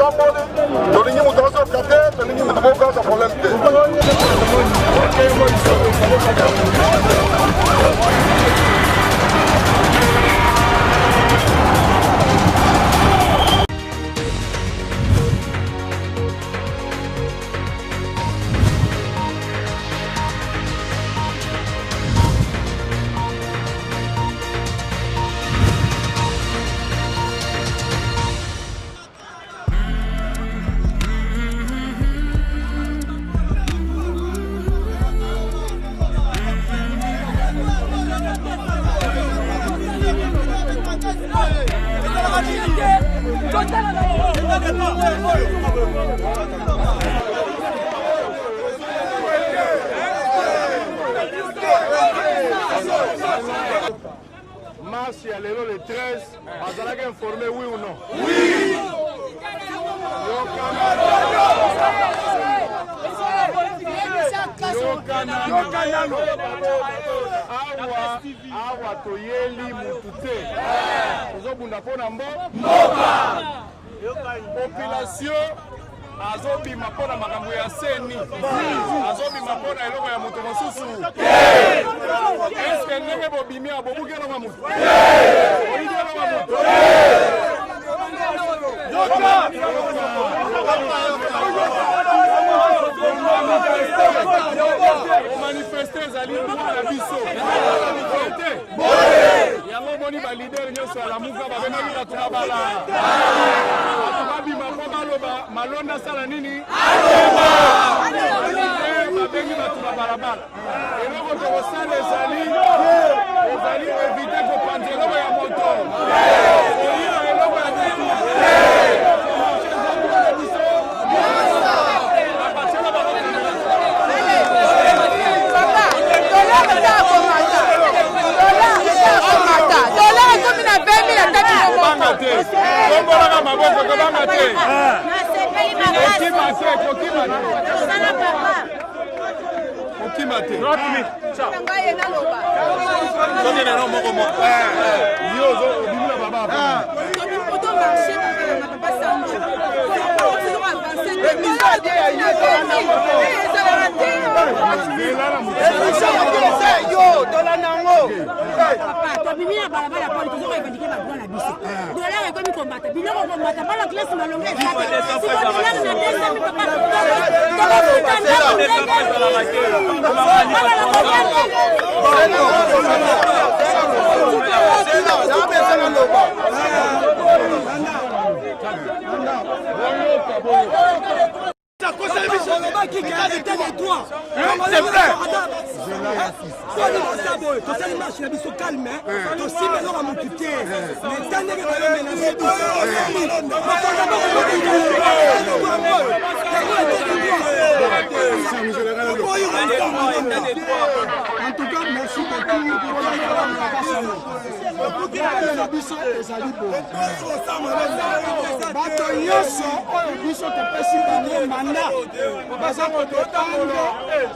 Totamboli, tolingi moto azoka te, tolingi moto moko aza problème te. Marche ya lelo le 13 bazalaki informé oui ou non? Oui. Yoka nano. Awa awa toyeli mutu te. Tozobunda mpo na mboka. Population azobima mpo na makambo ya seni, azobima mpo na eloko ya moto mosusu. Eske ndenge bobimi awa bobuki eloko ya moto? Boyibi eloko ya moto? Komanifeste ezali droit na biso te. Yango omoni ba leader nyonso ya Lamuka babengaki bato na bala bato babima mpo baloba Malonda asala nini? Babengi bato na balabala. Eloko tokosala ezali ezali evite kopanza eloko ya moto, koyiba eloko ya moto. Kobanga te, tombolaka maboko, kobanga te, kokima te, kokima te, kokima te. Moko moko. Yo obimi na baba. Tobimi na balabala poni tozo revendiquer ba droit na biso. Dollar ekomi komata, biloko komata, bana classe malonga eza te. Siko dollar na 200 papa, tokofuta ndako ndenge nini? Bana bakolia ndenge Nini? Boye tosali marche na biso calme, tosimba eloko ya motu te, mais ta ndenge bayomenase biso En tout cas, merci beaucoup papa Sango. Na biso ezali boye, bato nyonso oyo biso topesi bango mandat baza kodépendre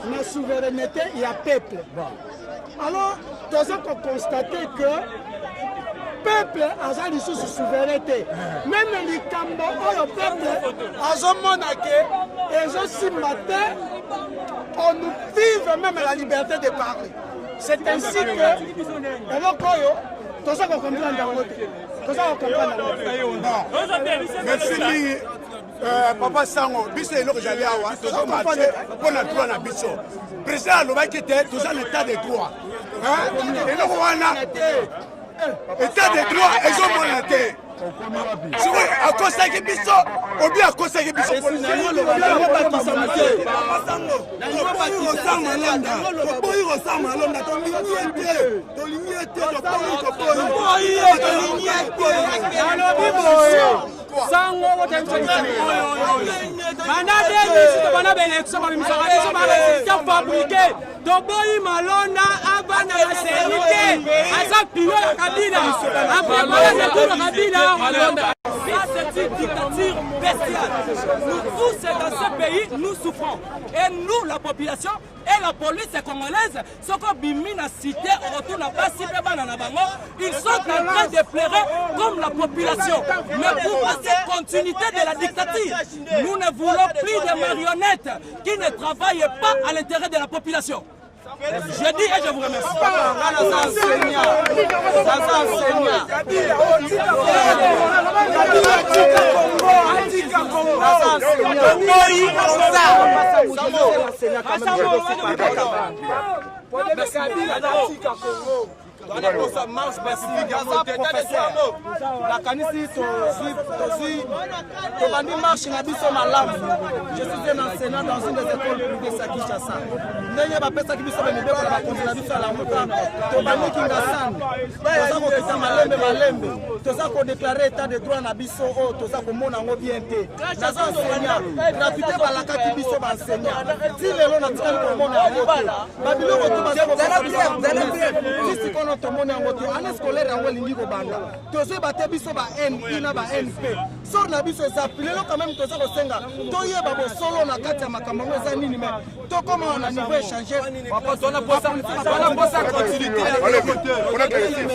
na souveraineté ya peuple. Alors toza koconstate que peuple aza lisusu souverain te. Même likambo oyo peuple azomona ke ezosimba te, on nous prive même la liberté de parler. C'est ainsi que eloko oyo toza kocomprendre yango te, toza kocomprendre yango te. Merci mingi papa Sango. Biso eloko ezali awa, tozomarche mpo na droit na biso. Président alobaki te toza na état de droit. Eloko wana état de droit ezomonana te. Sikoyo akosaki biso obi akosaki biso. Toboyi kosala malonda, tolingi ye te, tolingi ye te, toboyi, tolingi ye te. Nalobi boye, sango banda 2006 banda baélection babimisaka biso baresultat fabriqué. Toboyi Malonda avanda na seni te, aza pilo ya Kabila, aprepare retour ya Kabila. Ça, c'est une dictature bestiale. Nous tous dans ce pays, nous souffrons. Et nous, la population et la police congolaise, ce qu'on bimi na cité, au retour na basi pe bana na bango, ils sont en train de pleurer comme la population. Mais pourquoi cette continuité de la dictature? Nous ne voulons plus de marionnettes qui ne travaillent pas à l'intérêt de la population. Je dis et je vous remercie. Toza marche pacifique, aza professeur. Nakanisi tozwi tobandi marche na biso malamu. Je suis un enseignant dans une des écoles privées à Kinshasa. Ndenge bapesaki biso bamibeko na bakonzi na biso ya Lamuka, tobandi Kingasani, toza kokita malembe malembe, toza kodeklare état de droit na biso oyo toza komona yango bien te. Naza enseignant, gratuité balakaki biso ba enseignant, ti lelo natikali komona yango te. Babiloko tu baza sikono tomoni yango te. Année scolaire yango elingi kobanda, tozoyeba te biso ba NI na ba NP sor na biso eza lelo. Quand même toza kosenga toyeba bosolo na kati ya makambo yango eza nini, mais tokóma na niveau échanger.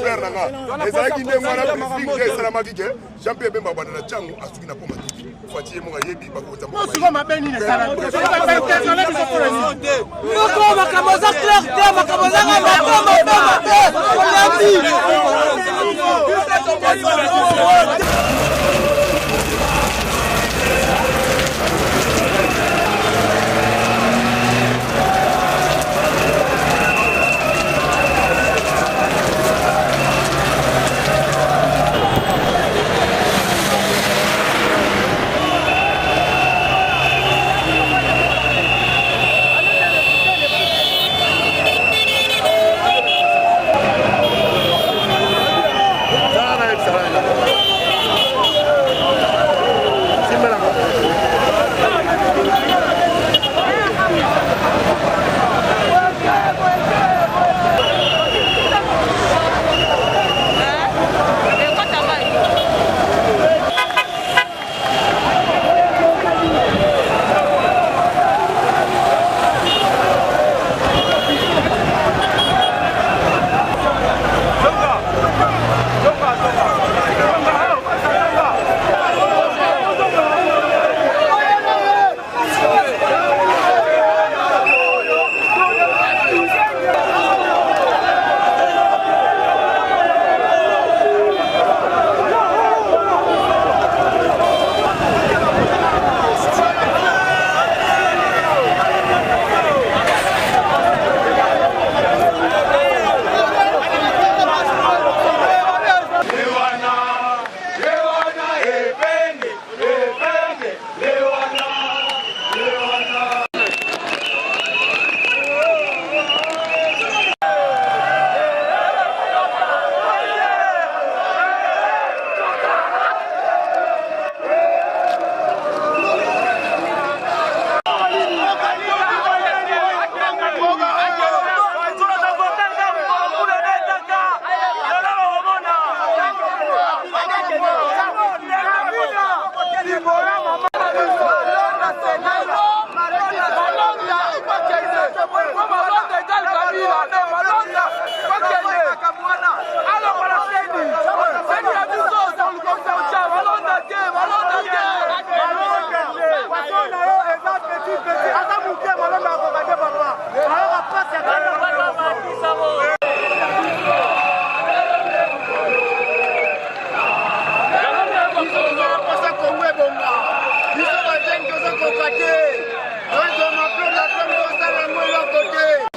Frère na nga, ezalaki ndenge wana briefing nde esalamaki ke Jean Pierre Bemba banda na ntango asuki na poma tiki Fatshi ye moko ayebi bakota. Moko makambo eza clair te, makambo ezaka mabe mabe mabe, olembi.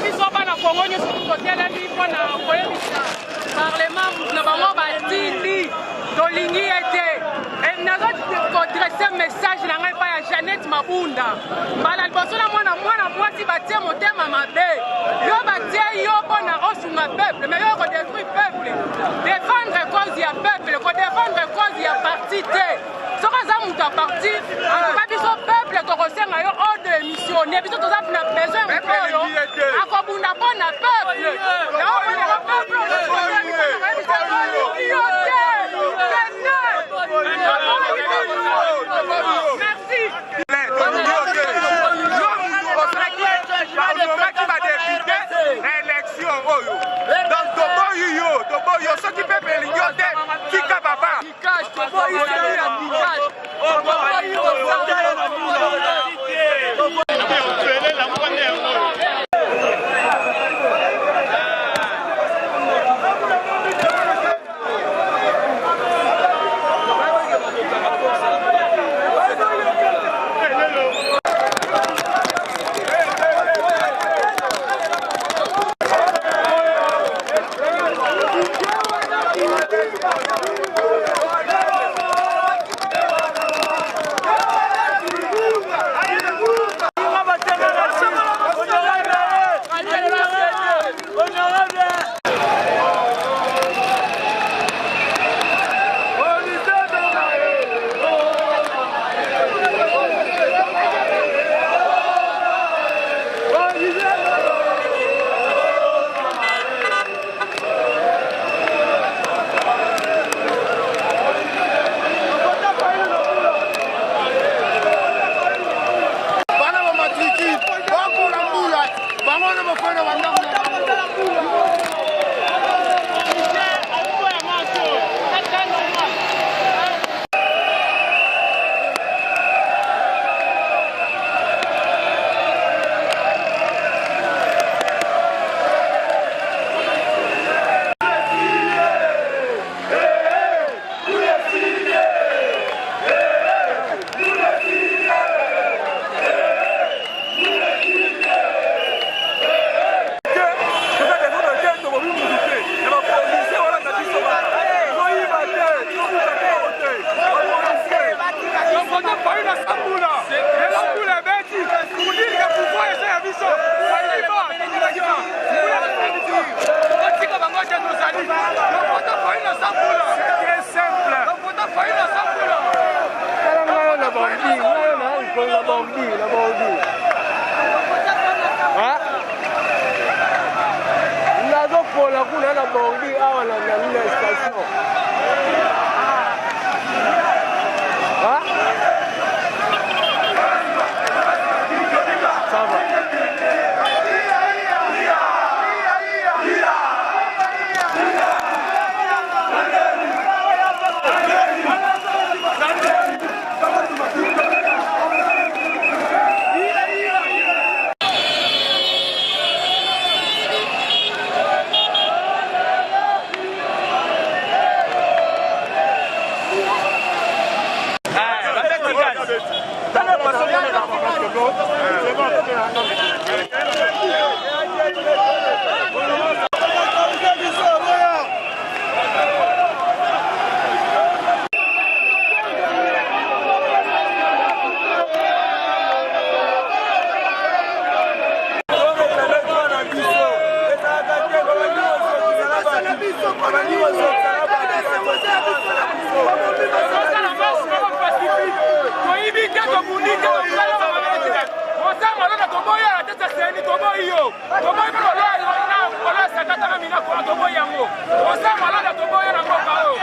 Biso bana Kongo nyonso totelemi mpona koyebisa parlement na bango batindi tolingi ye te. Nazo kodresse message na ngai epai ya Jeannette Mabunda. Mbala liboso na mwana mwana mwasi batie motema mabe, yo batie yo mpona osunga peuple, mais yo kodétruire peuple. Défendre cause ya peuple, kodéfendre cause ya parti te. Soki aza moto ya parti, antuka biso peuple tokosenga yo odémissionne. Biso toza na besoin ya moto oyo akobunda mpo na peuple. Yango peuple olingi yo te, kende. Bana ba matricule bakula mbula bango wana bafai na bandako. Nazopola kuna na bordi awa na nani na station. Ça va. Toyibi te, tobundi te, osala malonda, toboyi ala te, saseni toboyi yo, toboyi mpe baloa sakataka minako wana, toboyi yango, osala malonda, toboyi na mboka oyo.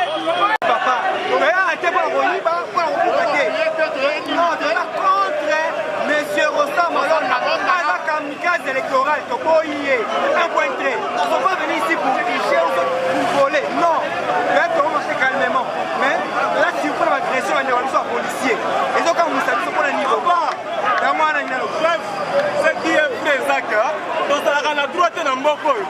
Papa, toyaka te mpona koyiba, mpona kobuka te. Non, toyaka contre monsieur Rosa Malonda, aza kamikaze électoral, toboyi ye, un point trait. On sont pas venus ici pour tricher ou pour voler, non. Toya tokomarche calmement, mais toza surpris na baagression ya ndeko na biso ya policier, ezokamwisa biso mpona niveau yango wana nini. Bref, ce qui est vrai eza ke tozalaka na droit te na mboka oyo.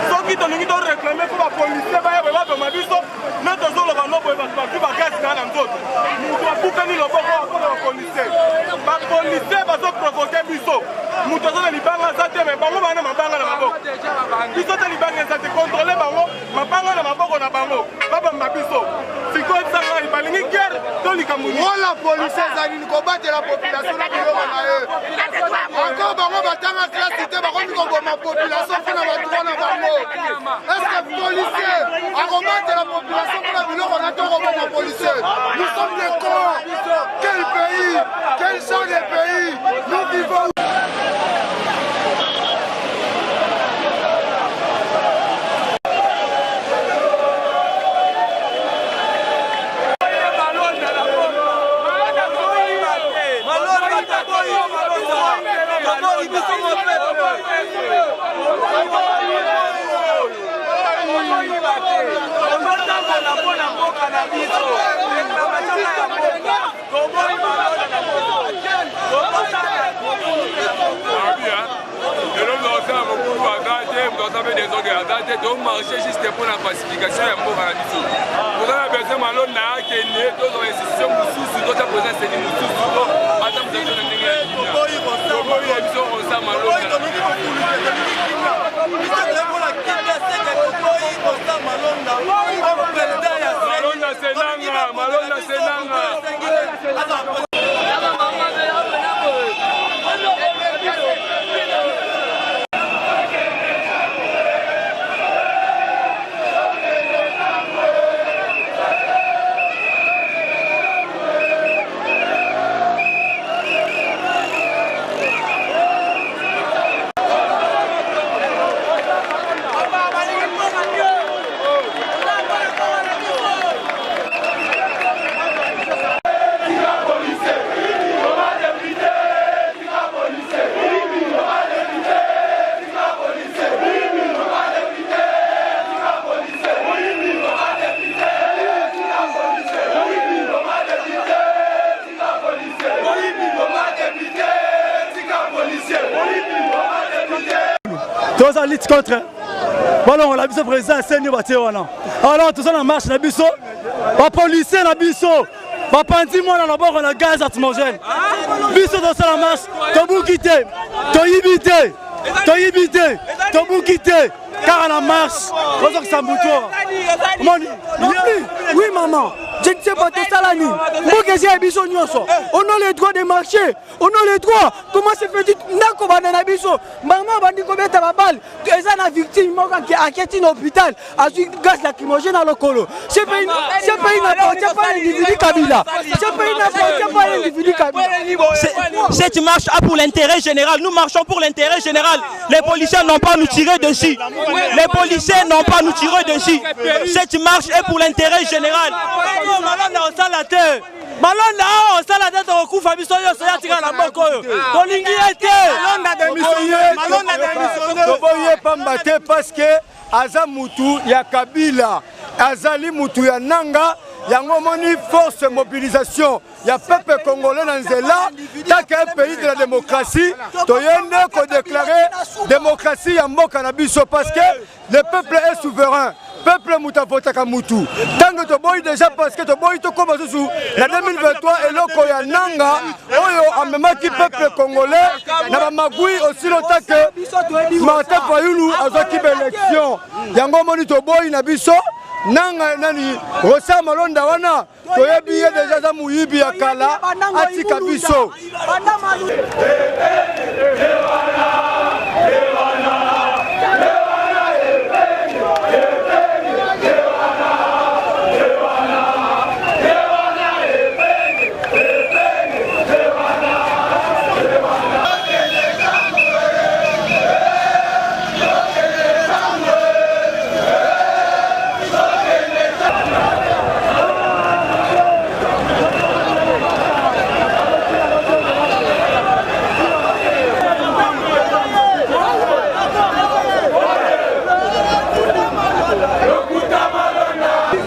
Soki tolingi toréclame mpo bapolisier baya boye baboma biso, nde tozoloba no boye, bato bazwi bagaz na na nzoto, moto abukani loboko mpona bapolisier. Bapolisier bazoprovoke biso, moto aza na libanga aza te, me bango bana mabanga na maboko, biso te libanga eza te. Kontrole bango mabanga na maboko na bango, babamba biso. Sikoyo bisa ngai, balingi guerre to likambo nini? Role ya policier eza nini? Kobatela population na biloko na ye. Encore bango batanga classe te, bakomi koboma population mpona badroit na bango. Est-ce que policier akobatela population mpona biloko na to koboma policier? Nous sommes des cons. Quel pays, quel genre de pays nous vivons? Lelo tozosala mobulu aza te, moto aza mpe desordre aza te, tomarche juste mpo na pacification ya mboka na biso. Toza na besoin Malonda akende, tozwa institution mosusu, totya président seni mosusu to ata moto azo na ndenge ya kimia. Toboyi ya biso osa Malonda. Malonda senanga, Malonda senanga. Toza lutte contre balongola biso président ya CENI batie wana. Alors toza na marche na biso, ba policiers na biso bapanzi mwana loboko na gaz lacrymogène. Biso tosala marche, tobuki te, toyibi te, toyibi te, tobuki te, kaka na marche ozokisa motu omoni. Oui maman, je ne sais pas tosala nini, mboka eza ya biso nyonso, on a le droit de marcher, on a le droit. Comment se fait-il ndako banda na biso mama abandi kobeta babale, eza na victime moko aketi na hôpital, azwi gaz lacrymogène na lokolo. Ce pays, ce pays n'appartient pas à l'individu Kabila, ce pays n'appartient pas à l'individu Kabila. Cette marche a pour l'intérêt général. Nous marchons pour l'intérêt général. Les policiers n'ont pas à nous tirer dessus. Les policiers n'ont pas à nous tirer dessus. Cette marche est pour l'intérêt général. Malonda osala te, Malonda awa osala te, tokokufa biso nyonso. Ya tika na mboka oyo, tolingi ye te. Toboyi ye pamba te parce que aza mutu ya Kabila, azali mutu ya Nanga. Yango omoni force mobilisation ya peuple congolais na nzela. Tant un pays de la démocratie, toye nde kodéclarer démocratie ya mboka na biso, parce que le peuple est souverain. Peuple mutu avotaka mutu. Ntango toboyi déjà parce que toboyi tokóma susu na 2023 eloko ya Nanga oyo amemaki peuple congolais na bamagui aussi longtemps que Martin Fayulu azwaki baélection. Yango omoni toboyi na biso Nanga nani Ronsard Malonda wana, toyebi ye déjà, aza moyibi ya kala, atika biso.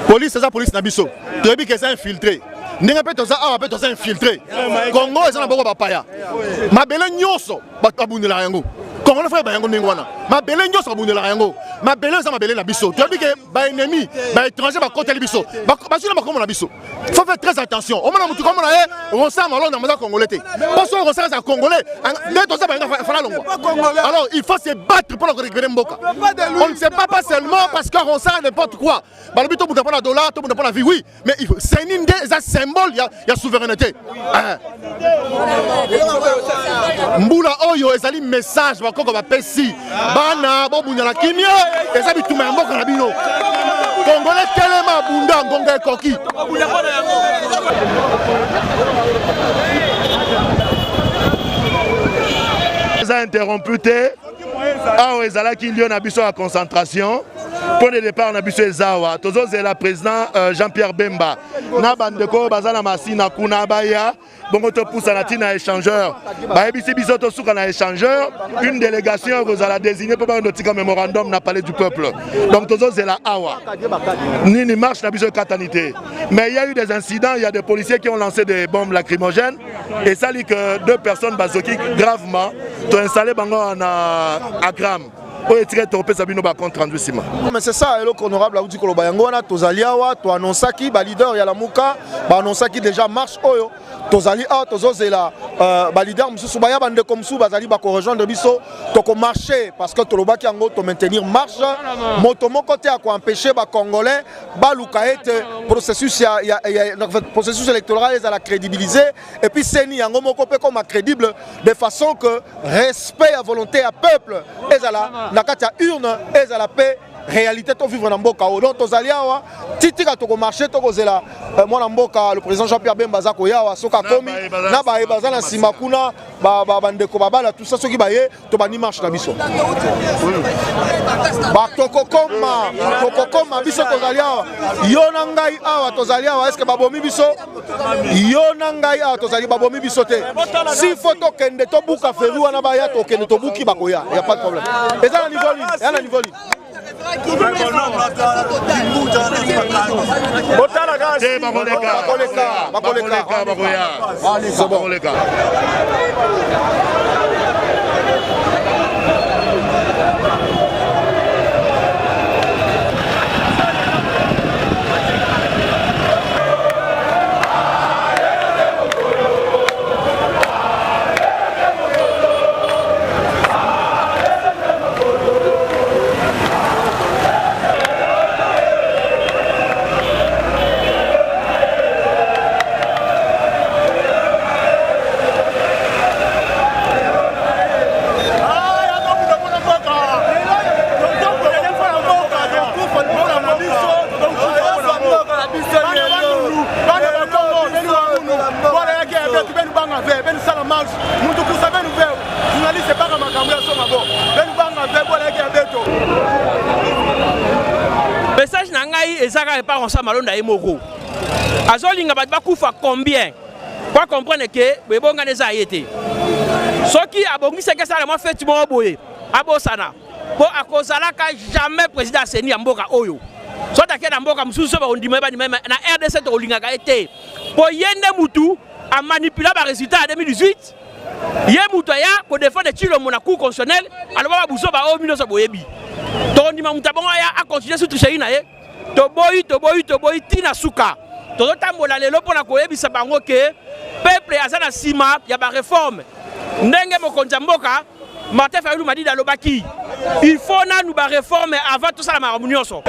Police eza police na biso, toyebi ke eza infiltré. Ndenge mpe toza awa mpe toza infiltré. Congo eza na boko bapaya. Mabele nyonso bato babundelaka yango. Congolais faut yango ndenge wana, mabele nyonso babundelaka yango. Mabele eza mabele na biso. Toyebi ke baennemi, baétranger bakoteli biso, bazwi na makombo na biso. Faut faire très attention. Omona motu komona ye Ronsard Malonda, moza congolais te. Mposo oyo Ronsard aza congolais nde toza bayenga fala longwa. Alors il faut se battre pour récupérer mboka. On ne sait pas, pas seulement parce que Ronsard n'importe quoi. Balobi tobunda mpo na dollar, tobunda mpo na vie, oui, mais il faut CENI nde eza symbole ya souveraineté. Mbula oyo ezali message bakoko bapesi bana: bobunda na kimia, eza bitumba ya mboka na bino. Congolais telema, bunda, ngonga ekoki. Eza interrompu te. Awa ezalaki lieu na biso ya concentration. Point de départ na biso eza awa. Tozozela président Jean-Pierre Bemba na bandeko oyo baza na Masina kuna baya, bongo topusa na ntina échangeur. Bayebisi biso tosuka na échangeur, une délégation ekozala désigné mpo bakende otika mémorandum na Palais du peuple. Donc tozozela awa nini, marche na biso ekatani te. Mais il y a eu des incidents, il y a des policiers qui ont lancé des bombes lacrymogènes, esali que deux personnes bazoki gravement, toinstalle bango na Akram. Oyo etikali tokopesa bino bacompte rendu nsima. Mais c'est ça eloko honorable auti koloba. Yango wana tozali awa. Toannonsaki, baleader ya Lamuka baannonsaki déjà marche oyo. Tozali awa, tozozela baleader mosusu baya, bandeko mosusu bazali bakorejoindre biso. Tokomarche parce que tolobaki yango, tomaintenir marche. Moto moko te akoempêche bacongolais baluka ete processus ya processus électoral ezala crédibilisé, et puis CENI yango moko mpe koma crédible, de façon que respect ya volonté ya peuple ezala na kati ya urne, ezala mpe réalité tovivre na mboka oyo. Donc tozali awa titika, tokomarche, tokozela mwana mboka le président Jean Pierre Bemba aza koya awa. Soki akomi na baye baza na nsima kuna, bandeko babala tout ça, soki baye, tobandi marche na biso. Tokokoma, tokokoma. Biso tozali awa, yo na ngai awa tozali awa. Est-ce babomi biso? Yo na ngai awa tozali, babomi biso te. Si faut tokende tobuka feri wana, baya, tokende tobuki, bakoya, ya pas de problème. Eza na niveau nini? Eza na niveau nini? Te, bakoleka, bakoleka, bakoya, bakoleka. Benu sala marche mutu kusa benu ve journaliste banga makambo ya songa bo benu banga ve bola yake ya beto. Message na ngai eza kaka epa Ronsard Malonda ye moko azolinga bato bakufa combien po comprendre ke ebongana eza ye te. Soki abongisaki asala mwa feti moko boye abosana mpo akozalaka jamais président ya CENI ya mboka oyo. Soki ake na mboka mosusu so bakondima ye bandima ye, na RDC tokolingaka ye te mpo ye nde mutu amanipula ba résultat ya 2018. Ye mutu aya kodefendre Tshilombo na cour constitutionnelle, aloba ba buzoba oyo bino nyonso boyebi. Tokondima mutu abongo aya acontinue sous tricherie na ye? Toboyi, toboyi, toboyi tina suka. Tozotambola lelo mpona koyebisa bango ke peuple aza na nsima ya ba réforme. Ndenge mokonzi ya mboka Martin Fayulu Madidi alobaki, il faut nanu ba réforme avant tosala makambo nyonso.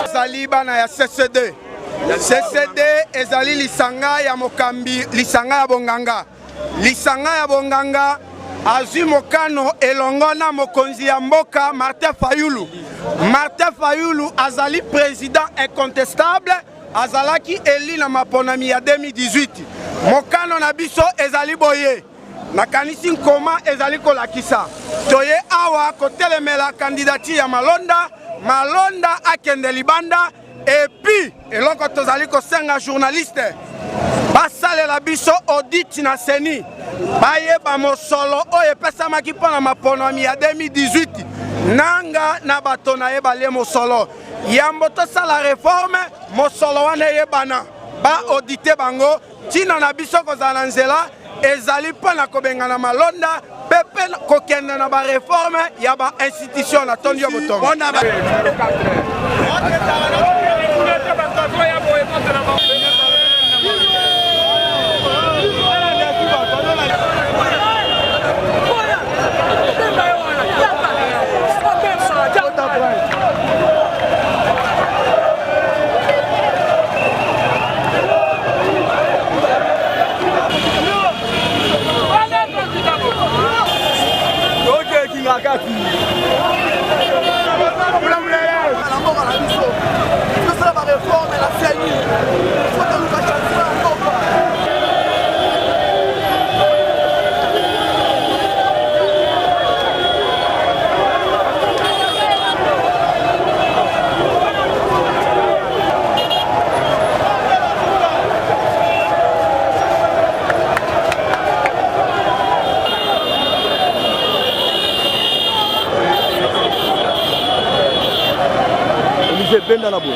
Ezali bana ya CCD. CCD ezali lisanga ya mokambi, lisanga ya bonganga. Lisanga ya bonganga azwi mokano elongo na mokonzi ya mboka Martin Fayulu. Martin Fayulu azali président incontestable, azalaki élu na maponami ya 2018. Mokano na biso ezali boye, nakanisi nkoma ezali kolakisa toye awa kotelemela candidature ya Malonda. Malonda akende libanda. Et puis eloko tozali kosenga journaliste basalela biso audit na CENI, bayeba mosolo oyo epesamaki mpo na maponomi ya 2018. Nanga na bato na ye balie mosolo. Yambo tosala reforme, mosolo wana eyebana, ba audite bango. Ntina na biso kozala na nzela ezali mpo na kobengana Malonda mpe mpe kokende na ba reforme ya ba institution. Na tondi yo botongo. Benda na boye.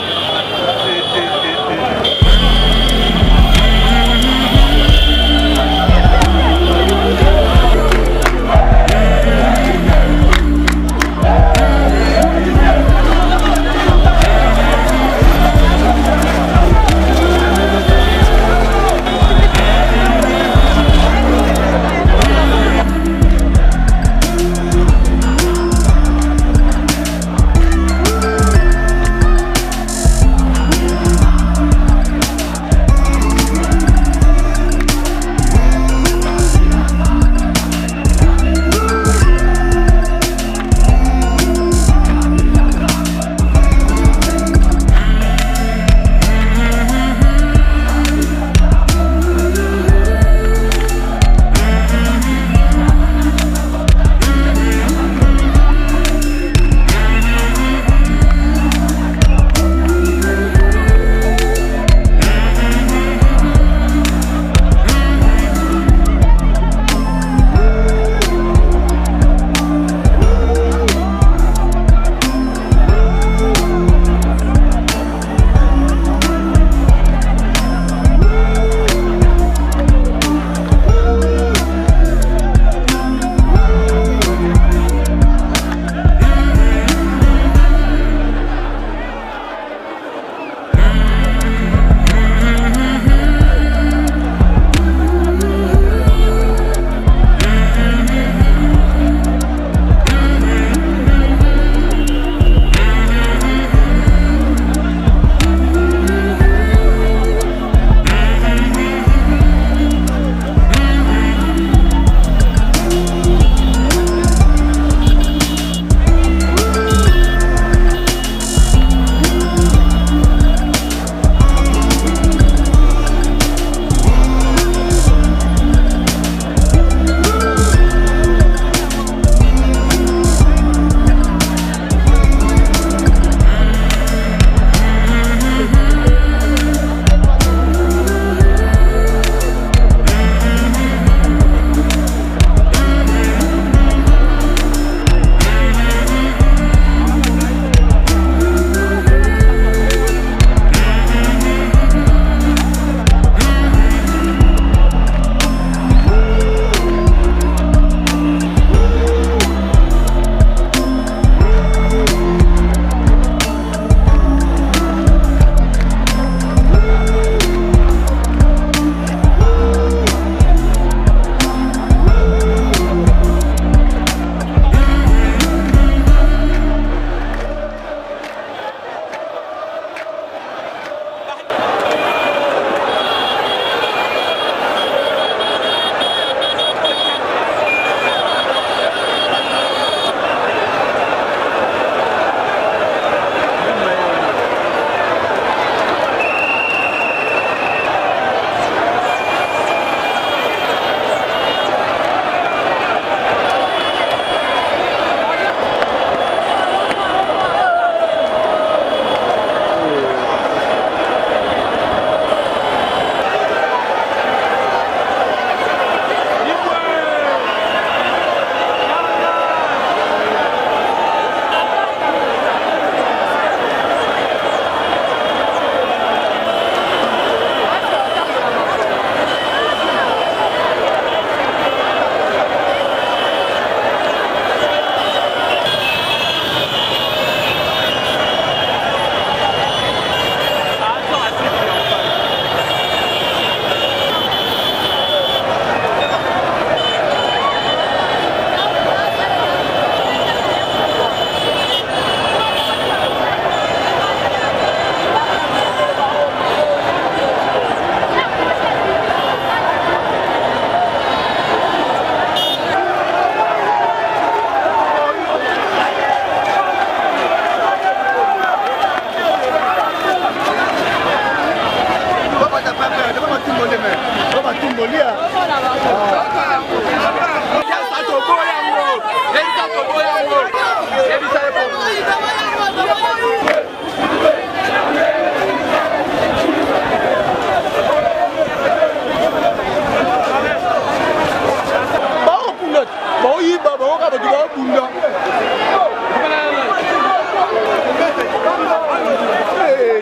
Baokunda baoyiba bango kaka bato baobunda.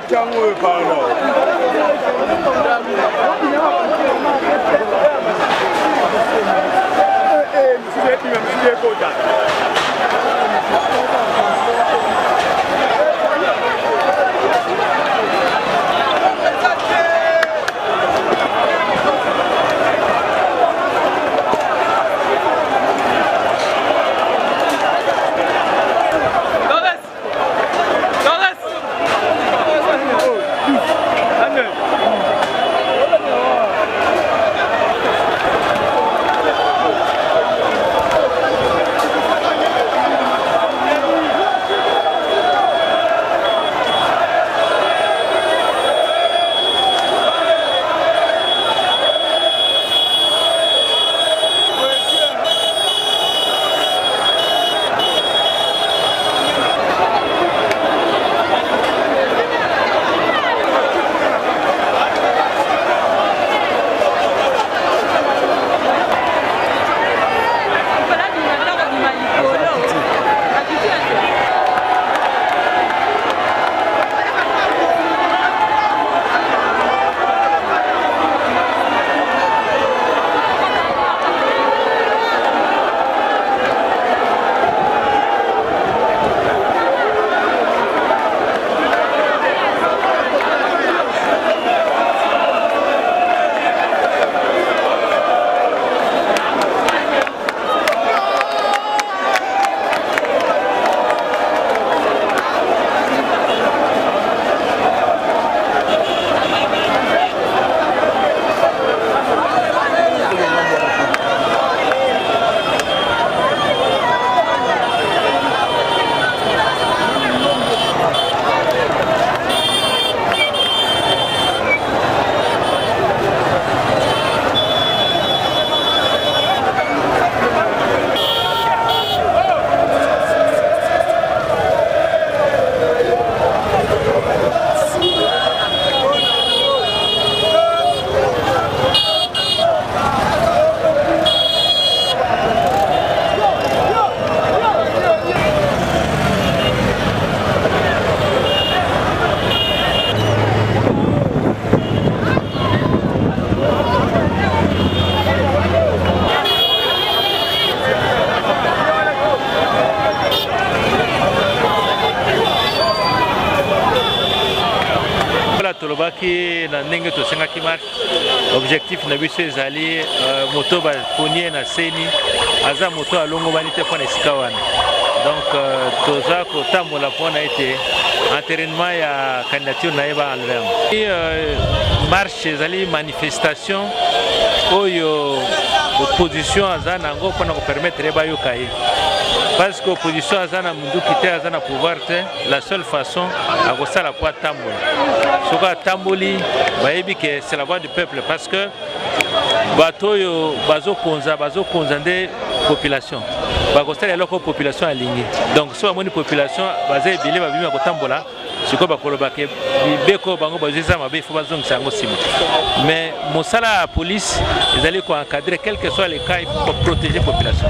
Ntango oyo pardon. Misusu ebima, misusu ekota. Tolobaki na ndenge tosengaki marche, objectif na biso ezali euh, moto baponi ye na seni aza moto alongobani te mpo na esika wana. Donc euh, toza kotambola mpo na ete enterainement ya candidature na ye ba enleve yango. Euh, marche ezali manifestation oyo opposition aza na yango mpona kopermettre ye bayoka ye, parce que opposition aza na munduki te, aza na pouvoir te. La seule façon akosala po atambola, soki atamboli bayebi ke c'est la voix du peuple, parce que bato oyo bazokonza bazokonza nde population, bakosala eloko population alingi. Donc soki bamoni population baza ebele babimi ya kotambola, sikoyo bakoloba ke mibeko bango bazwi eza mabe, ifo bazongisa yango nsima. Mais mosala ya police ezali koencadre, quel que soit le cas, il faut protéger population.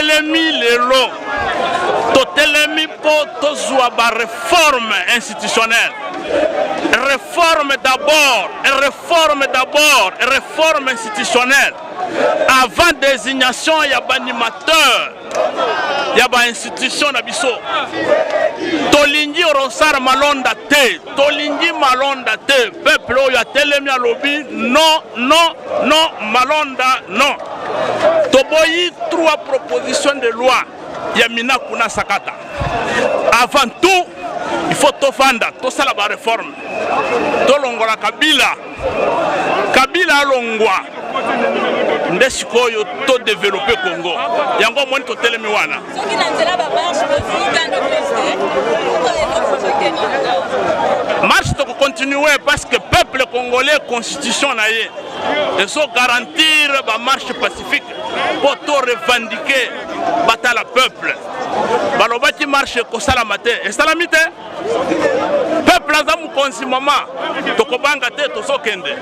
Totelemi lelo, totelemi mpo tozwa ba reforme institutionnelle. Reforme d'abord, reforme d'abord, reforme institutionnelle avant désignation ya baanimateur ya bainstitution na biso. Tolingi Ronsard Malonda te, tolingi Malonda te. Peuple oyo atelemi alobi non, non, non, Malonda non. Toboyi trois propositions de loi ya Minaku na Sakata. Avant tout, il faut tofanda, tosala ba réforme. Tolongola Kabila. Kabila alongwa nde sikoyo to développer Congo. Yango omoni totelemi wana. Soki na nzela ba marche bozwi gain de cause te, marche toko continuer parce que peuple congolais constitution na ye ezo garantir ba marche pacifique mpo to revendiquer batala peuple. Balobaki marche ekosalama te, esalami te. Peuple aza mokonzi mama, tokobanga te, tozokende.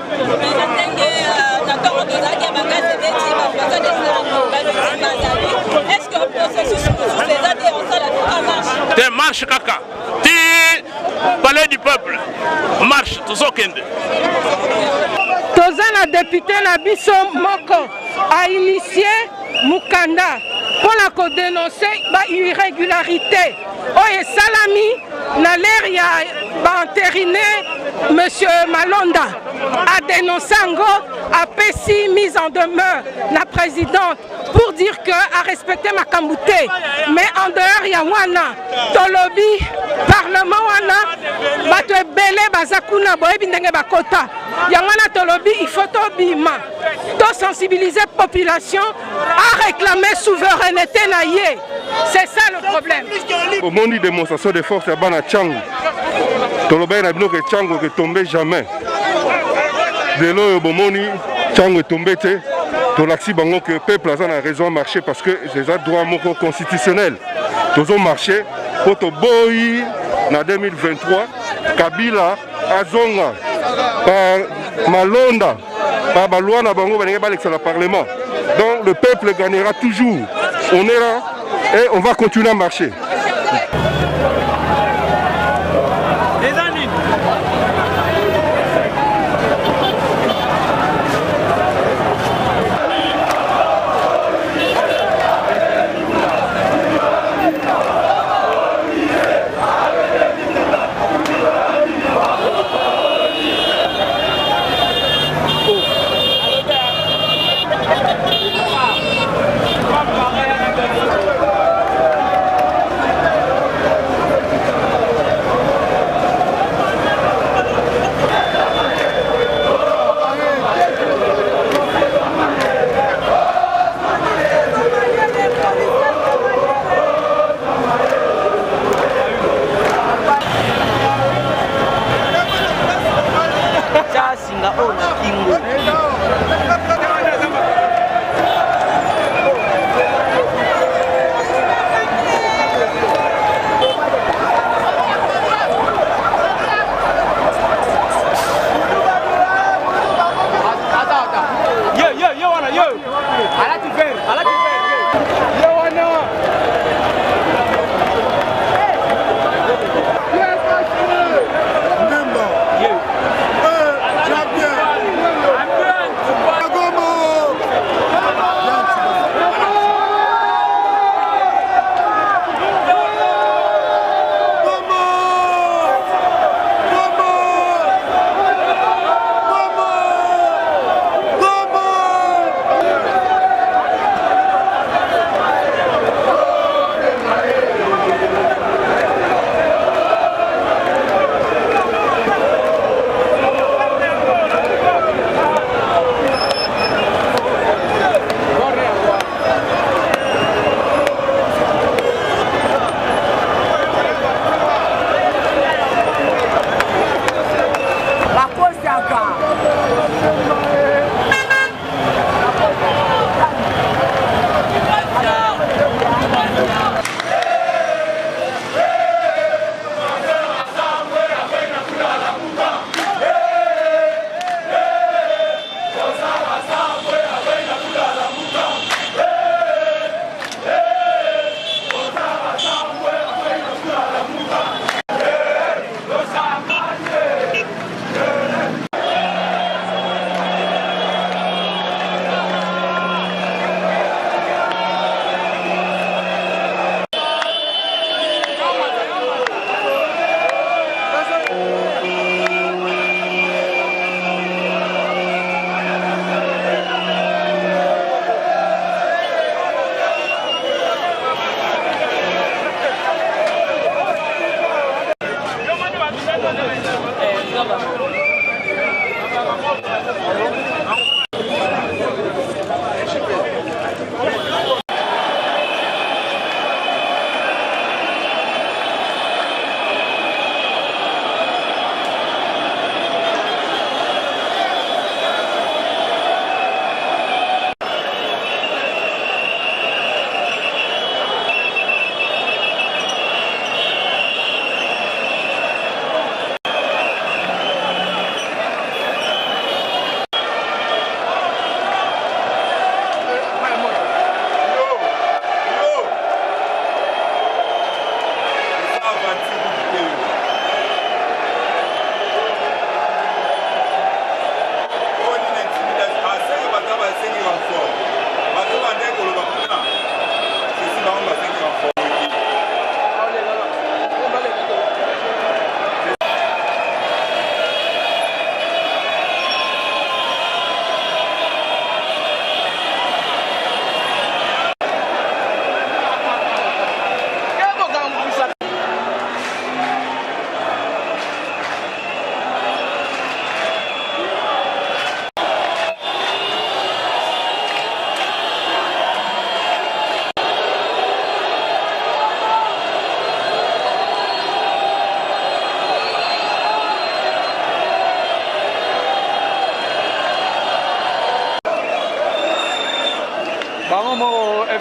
Te marche kaka ti palais du peuple, marche tozokende. Toza na depute na biso moko a initie mokanda mpo na kodenonse ba irrégularité oyo esalami na l'ère ya ba entériné monsieur Malonda a dénoncé yango, apesi mise en demeure na présidente pour dire que a respecté makambo te. Mais en dehors ya wana, tolobi parlement wana bato ebele baza kuna, boyebi ndenge bakota yango wana. Tolobi il faut tobima, tosensibiliser population à réclamer souveraineté na ye. C'est ça le problème. Omoni démonstration de force ya bana Tshangu. Tolobaki na bino ke Tshangu eketombe jamais. Lelo oyo bomoni Tshangu etombe te. Tolakisi bango ke peuple aza na raison ya marcher parce que eza droit moko constitutionnel. Tozo marcher mpo toboyi na 2023 Kabila azonga par Malonda, par baloi na bango balingi balekisa na parlement. Donc le peuple gagnera toujours. On est là et on va continuer à marcher.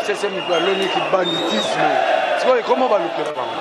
FCC moto aloni kibanditisme, sikoyo ekoma balukela bango.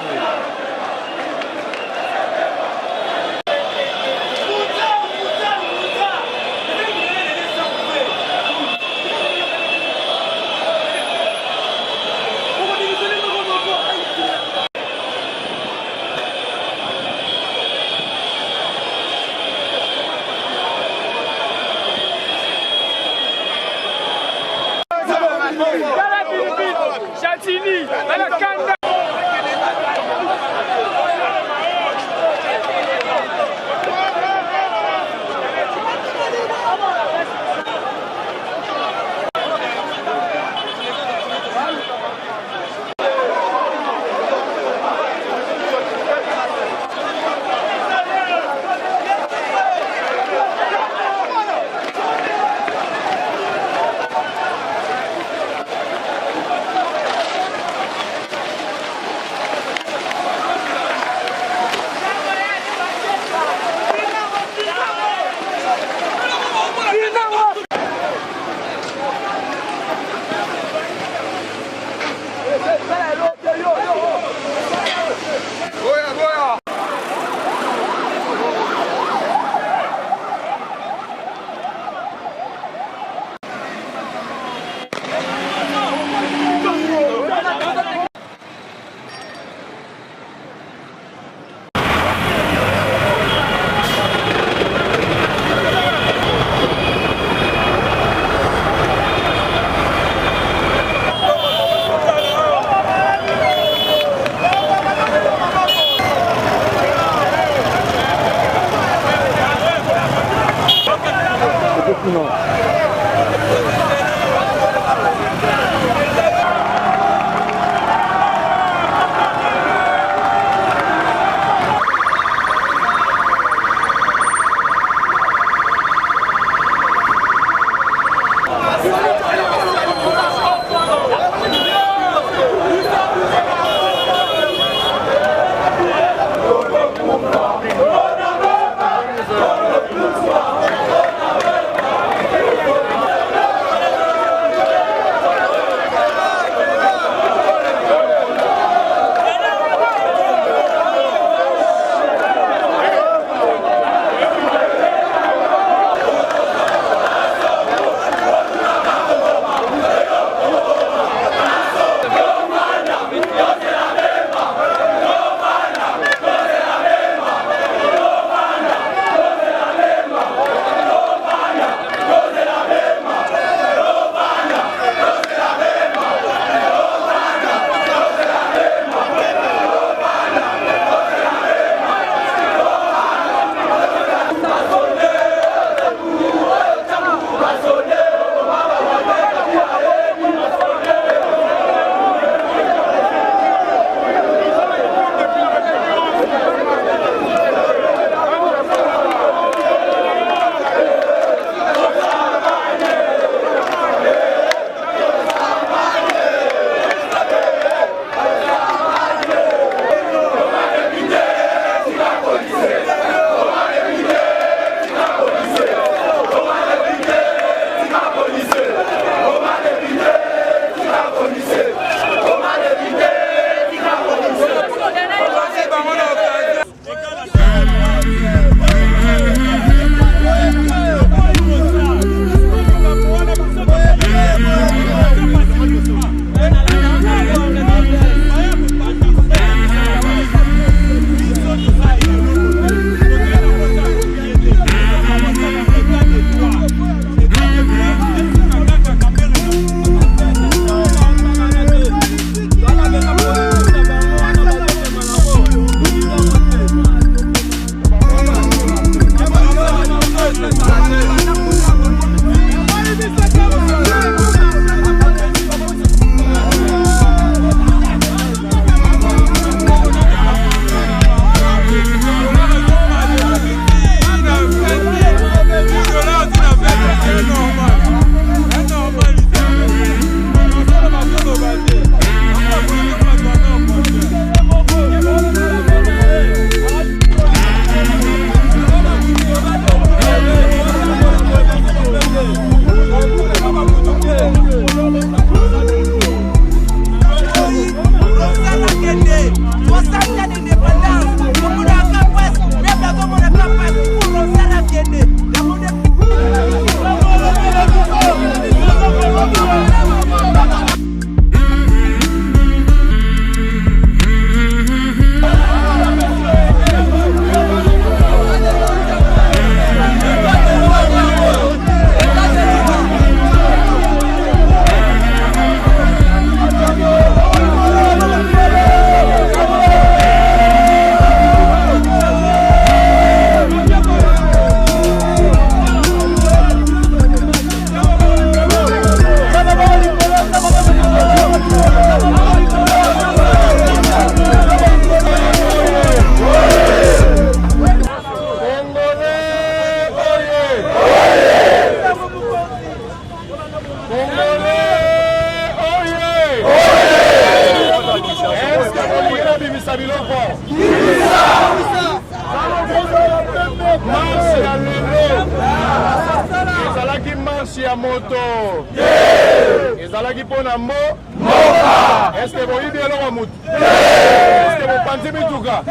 ya moto te, ezalaki mpo na mbo mboka. Eske boyibi eloko ya motu? Eske bopanzi mituka?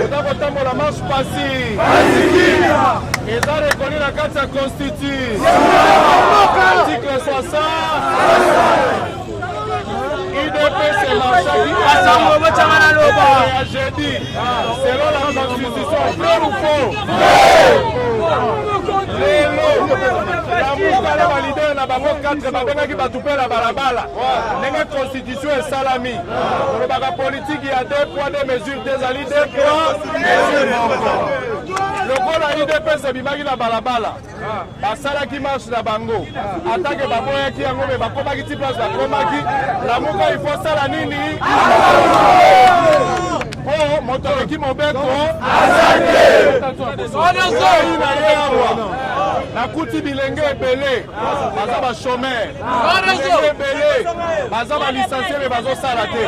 Oza kotambola marche pasi eza rekoni na kati ya constitution article 60. UDPS emarchaki ya jeudi selon la constitution, vrai ou faux? Lelo Lamuka na baleader na bango 4 babengaki bato mpe na balabala. Ndenge constitution esalami, kolobaka politiki ya deux poids deux mesures te, ezali deux poids mesure moko. Lokola UDPS ebimaki na balabala, basalaki marche na bango, atake baboyaki yango, me bakomaki ti place bakomaki. Lamuka il faut sala nini mpo moto aleki mobeko? Oyi na ye awa, nakuti bilenge ebele baza bachômeur, bilenge ebele baza balicencie me bazosala te.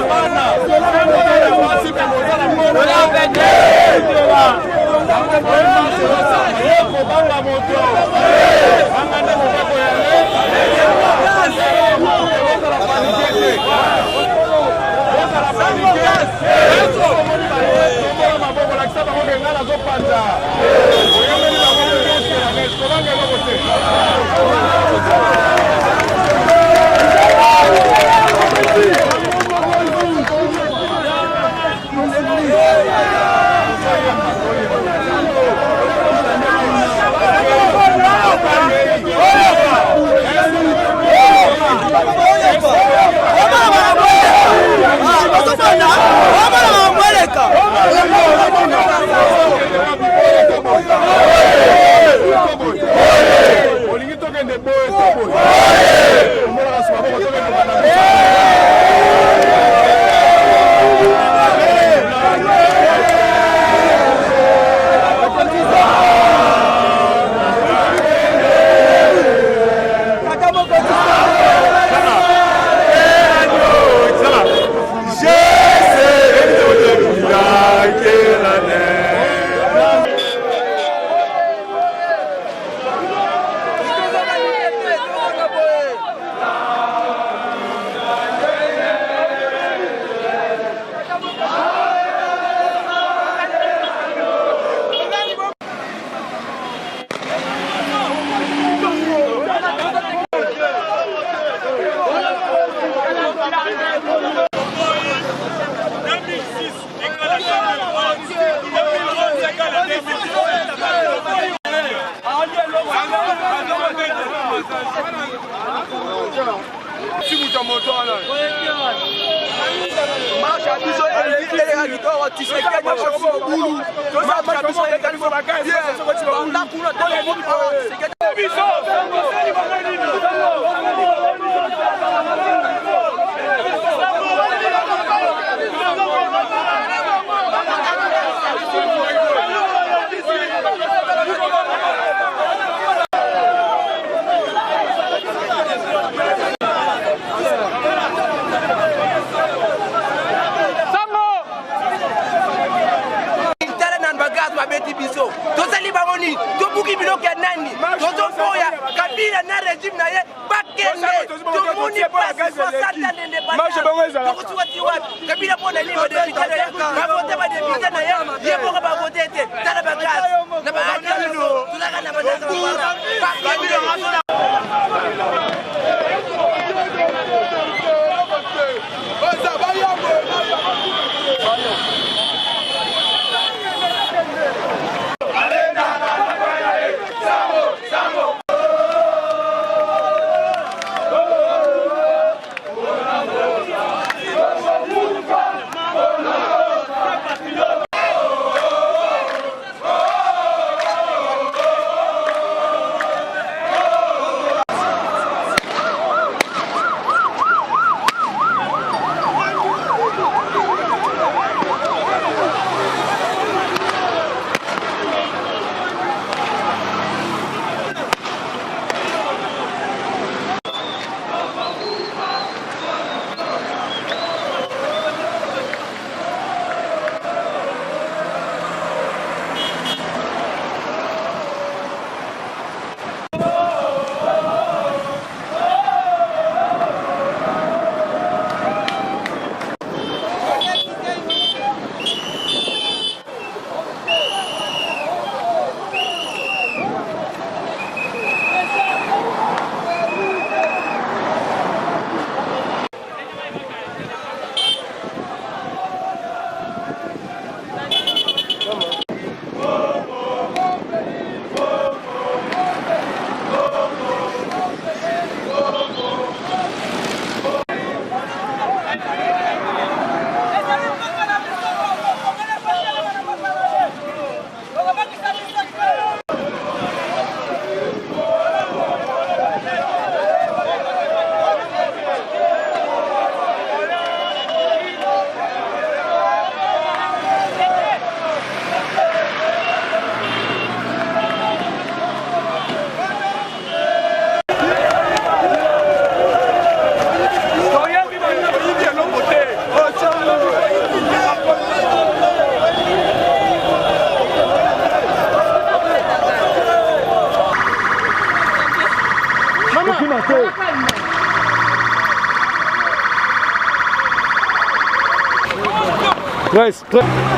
Bana basi mpe boza na mbongo, kobanga moto, banga nde mobeko ya le. Bozala paniqué te, bozala paniqué. Omoni batombola maboko, lakisa bango ke ngai nazopanza oyembeli bango nyonso na neige, kobanga eloko te. Olingi tokende boye to boye? Omolaka sima boko, tokende banda. Marche ya biso eleka kitoko. Tshisekedi akoti mobulu, tosala marche ya biso eleka biso bien banda kuna tokomi awa. Tshisekedi biso. Tala nanu bagaz babeti biso, tosali bango nini? Tobuki biloko ya nani? Tozoboya Kabila na régime na ye bakende. Tomoni pasi 60 ans d'indépendance, tokosuka ti wapi? Kabila mpo na nini badepute na ye bavote, badepute na ye ye moko bavote te? Tala bagaz na baadino, tozalaka na badaka bakende. Presse, presse.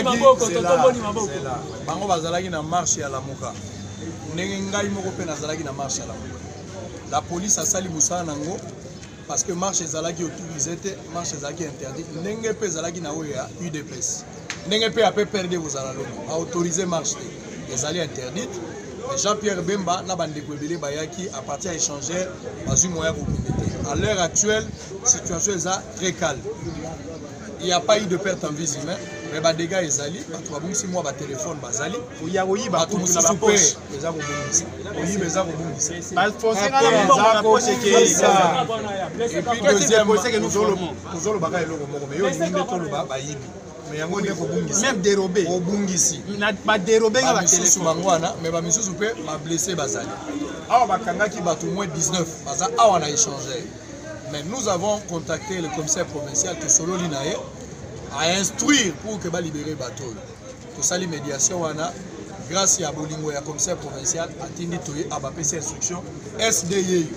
Bazalaki bango bazalaki na marche ya Lamuka, ndenge ngai moko mpe nazalaki na marche ya Lamuka. La police asali mosala nango parce que marche ezalaki autorisé te, marche ezalaki interdit, ndenge mpe ezalaki na oyo ya UDPS, ndenge mpe ya PPRD kozala lobi baautorise marche te, ezali interdite. Jean-Pierre Bemba na bandeko ebele bayaki à partir ya échangeur, bazwi moyen kokende te. À l'heure actuelle, situation eza très calme, il n'y a pas eu de perte en vie humaine, mais badégâts ezali, bato babungisi mwa batelefone, bazali ya koyiba bato kutu na mosusu mpe bapoche. Eza kobungisa, koyiba eza kobungisa. Bafonse nga na mbongo na poche ekei. Et puis deuxième, tozolobaka eloko moko, mais yo olingi nde toloba bayibi, mais yango nde kobungisa. Même dérobé. Obungisi. Badérobe nga. Bamisusu batelefone. Bango wana, mais bamisusu mpe bablesse bazali awa, bakangaki bato moins 19 baza awa na échangeur. Mais nous avons contacté le commissaire provincial, tosololi na ye, à instruire pour que balibere bato oyo. Tosali médiation wana, grâce ya bolingo ya commissaire provincial, atindi toye, abapesi instruction sd yeyo,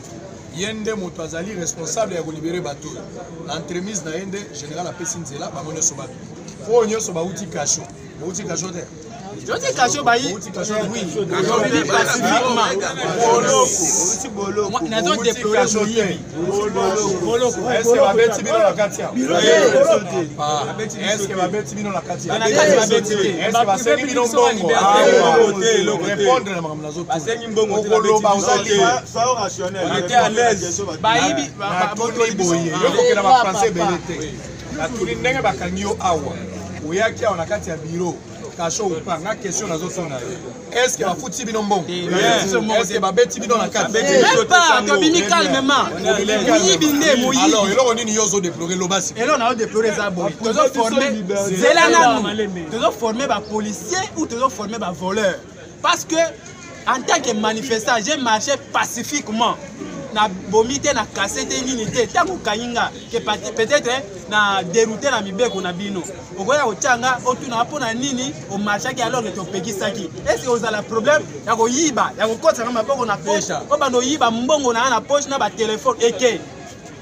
ye nde moto azali responsable ya kolibere bato oyo. Na entremise na ye nde général apesi nzela, bango nyonso babi oyo nyonso bauti kasho, bauti kasho te. Toti kasho bayi. Bauti kasho te. Oui. Pacifiquement. Boloko. Nazo Bouti déplorer kasho te. moyibi. Est-ce que babeti bino na kati ya? Ah, est-ce que babeti bino na kati ya? Na kati babeti te. Est-ce que basengi bino mbongo? Répondre na makambo nazotuna. Okoloba ozali Bayibi. Natuni boye, yo kokenda bafrançais ebele te. Natuni ndenge bakangi yo awa, oyaki awa na kati ya bureau kasho upa nga question nazotuna yo, est ce que bafuti bino mbongo? Est ce que babeti bino na kati? Même pas, tobimi calmement. Moyibi nde moyibi. Alors eloko nini yo ozodeplore? Loba si. Eloko na odeplore eza boye: tozoforme, zela nanu, tozoforme bapolicier ou tozoforme bavoleur? Parce que en tant que manifestant, j'ai marché pacifiquement, nabomi te, na kase te, nini te. Ntango okangi nga ke peut-être na déroute na mibeko na bino, okoya kotia nga, otunaka mpo na nini omarchaki alors que topekisaki. Est ce ozala problème ya koyiba, ya kokotisa nga maboko na poche, obanda oyiba mbongo na nga na poche na batelefone eke?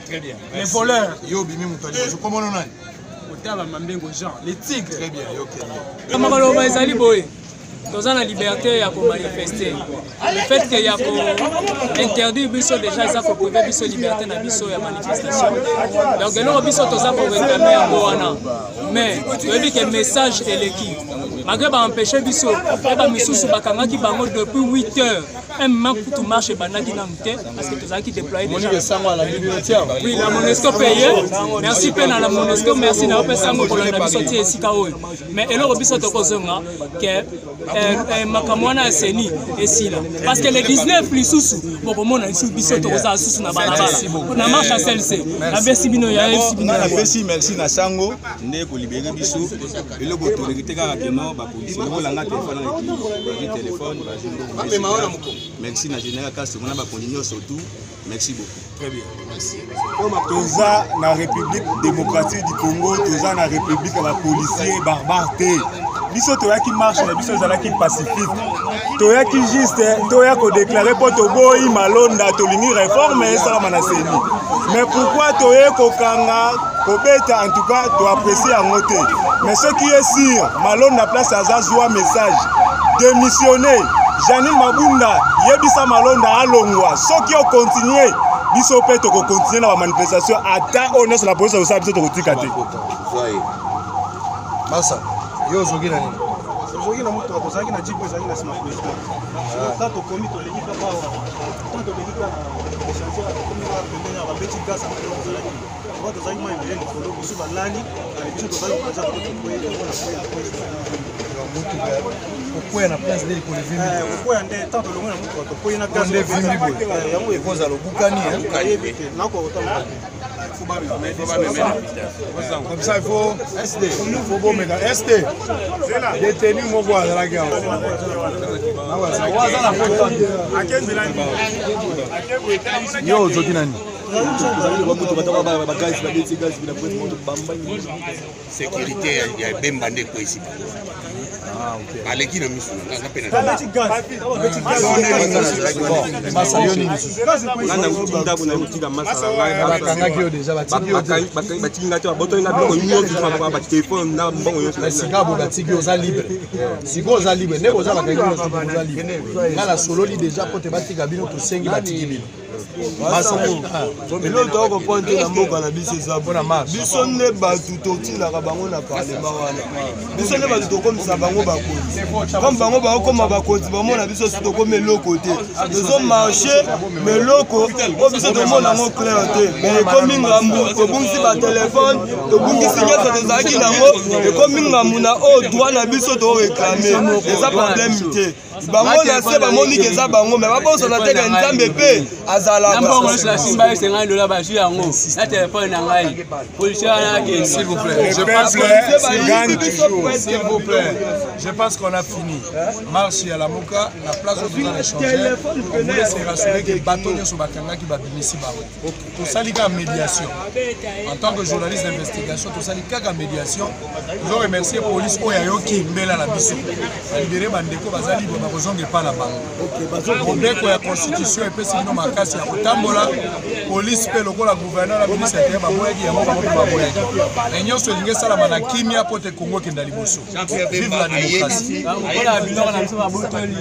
Très bien. Les voleurs. Yo obimi moto ya liboso, kombono nani? Otaba Mambengo Jean, les tigres. Très bien, yo kende. Makoloba ezali boye: toza na liberté ya komanifeste. Le fait que ya kointerdire biso déjà eza koprive biso liberté na biso ya manifestation. Donc eloko biso toza koreklame yango wana, mais toyebi ke message eleki malgré baempêche biso mpe bamisusu bakangaki bango depuis 8 heures. Un moment kutu marche ebandaki nanu te parce que tozalaki déployé déjà. Monique Sango alandi bino tia. Oui, la Monusco paye. Merci mpe na la Monusco, merci na yo mpe sango kolanda biso ti esika oyo. Mais eloko biso tokozonga ke makambo wana ya CENI esila, parce que le 19 lisusu bokomona lisusu biso tokozala lisusu na balabala na marche ya CLC. Napesi bino ya esi bino. Nga napesi merci na sango nde kolibere biso. Eloko toleki te, kaka keno bapolisi lokolanga telefone na bazwi telefone, bazwi mbongo. Merci na général Castro na bakonzi nyonso tout, merci beaucoup. Très bien, merci. Toza na République démocratique du Congo, toza na république ya bapolicier barbare te. Biso toyaki, marche na biso ezalaki pacifique. Toyaki juste toya kodeklare mpo toboyi Malonda, tolingi réforme esalama na CENI. Mais pourquoi toye kokanga, kobeta? En tout cas toapprécie yango te. Mais ce qui est sûr, Malonda place aza, zwa message, démissionner. Janine Mabunda, yebisa Malonda alongwa. Soki okontinue, biso mpe tokokontinue na bamanifestation, ata oyo nyonso na polisi akosala biso, tokotika te. Masa, yo ozoki na nini? Tozalaki na motuka, tozalaki na jeep ezalaki na nsima président. Ta tokomi, toleki kaka awa, ta toleki kaka na échangeur, tokomi kaka pembeni awa, babeti gaz. Tozalaki oka, tozalaki mwa ebele likolo, biso balali ale, biso tozalaki kokanza tokoye yango na kweya. Motuka kokwea na place nde likolo evimbi? Kokwea nde tant tolongwe na motuka, tokwei na gaz. Nde evimbi boye. Yango ekozala obukani. Ayebi te, nakokotambola te. Comme ça, il faut SD, il faut bomeka SD détenu moko azalaki awa. Yo ozoki nani? Sécurité ya Bemba nde ekweyisi bango. Baleki na miso na nga mpe bakangaki yo deja, batiki yo te? Batiki nga te, babotoli nga biloko nyonso, batelefone na mbongo nyonso. Sika boye batiki yo, oza libre. Sikoyo oza libre nde boza, bakangi yo, oza libre. Nga nasololi deja po te batika bino, tosengi batiki bino. Eloko toka comprendre te na mboka na biso eza biso nde bato totilaka bango na parlement wana, biso nde bato tokomisa bango bakonzi. Comme bango bakokoma bakonzi, bamona biso si tokomi eloko te. Tozomarche ma eloko oyo biso tomona yango clair te, mais ekomi ngambu. Tobungisi batelefone, tobungisi nyonso tozalaki nango, ekomi ngambu na oyo droit na biso toreklame. Eza problème te. Bango na se bamoni ke eza bango, me babosana te ke Nzambe mpe azalaka. Mbongo nyonso nasimba ye 50 dola, bazwi yango na telefone na ngai. Policier wana akende. S'il vous plaît, je pense que gagne toujours. S'il vous plaît, je pense qu'on a fini. Marche ya Lamuka, la place où nous allons échanger, on voulait se rassurer que bato nyonso bakangaki babimisi bango. Tosali kaka médiation. En tant que journaliste d'investigation, tosali kaka médiation. Tozo remercier police oyo ayoki mbela na biso. Balibere bandeko, baza libre, bakozonga epa na bango. Mobeko ya constitution epesi bino makasi ya kotambola. Police mpe lokola gouverneur na ministre intérieur baboyaki yango, bango mpe baboyaki. Mais nyonso elingi esalama na kimia mpo te Kongo ekenda liboso. Vive la démocratie. Mpona biloko na biso babotoli.